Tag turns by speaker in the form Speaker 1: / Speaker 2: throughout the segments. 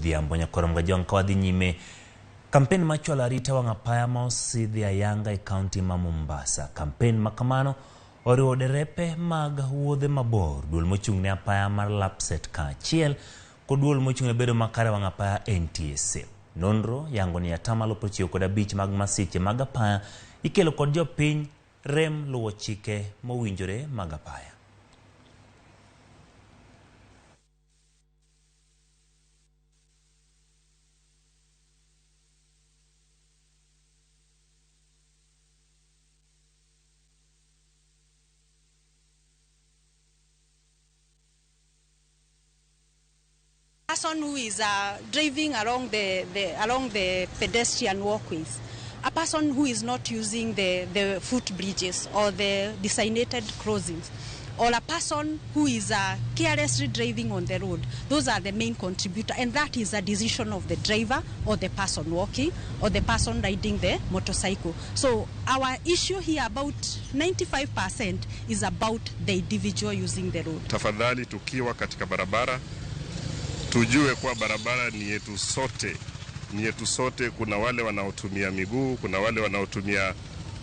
Speaker 1: Odhiambo. Nyakorom Gajwang' ka wadhi nyime kampen mar chwalo arita wang' apaya ma osidhi ayanga e kaunti ma Mombasa. Kampen ma kamano oriwo derepe mag wuodhe mabor, duol mochung' ne apaya mar Lapsset kaachiel kod duol mochung' ne bedo makare wang' apaya NTSA. Nonro yango ni 95% mag masiche mag apaya ikelo kod jopiny rem luwo chike mowinjore mag apaya.
Speaker 2: Person who is driving along the pedestrian walkways, a person who is not using the foot bridges or the designated crossings, or a person who is carelessly driving on the road. Those are the main contributor, and that is a decision of the driver or the person walking or the person riding the motorcycle. So our issue here, about 95%, is about the individual using the road.
Speaker 3: Tafadhali tukiwa katika barabara tujue kuwa barabara ni yetu sote, ni yetu sote. Kuna wale wanaotumia miguu, kuna wale wanaotumia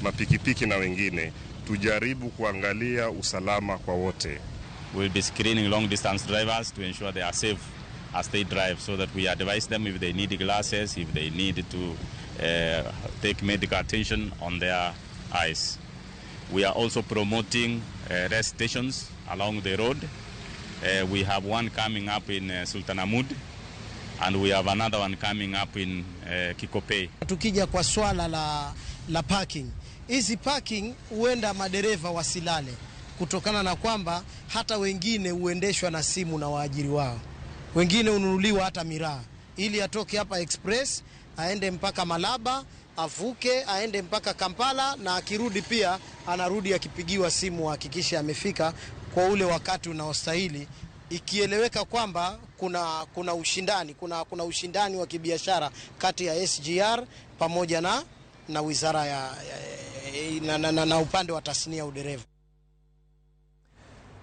Speaker 3: mapikipiki na wengine. Tujaribu kuangalia usalama kwa wote.
Speaker 4: We'll be screening long distance drivers to ensure they are safe as they drive, so that we advise them if they need glasses, if they need to take medical attention on their eyes. We are also promoting rest stations along the road. We have one coming up in Sultan Hamud, and we have another one coming up in Kikopey.
Speaker 5: Tukija kwa swala la parking, hizi parking huenda madereva wasilale kutokana na kwamba hata wengine huendeshwa na simu na waajiri wao, wengine hununuliwa hata miraa ili atoke hapa Express aende mpaka Malaba, avuke aende mpaka Kampala, na akirudi pia anarudi akipigiwa simu ahakikishe amefika kwa ule wakati unaostahili, ikieleweka kwamba kuna ushindani, kuna ushindani wa kibiashara kati ya SGR pamoja na wizara ya na upande wa tasnia udereva.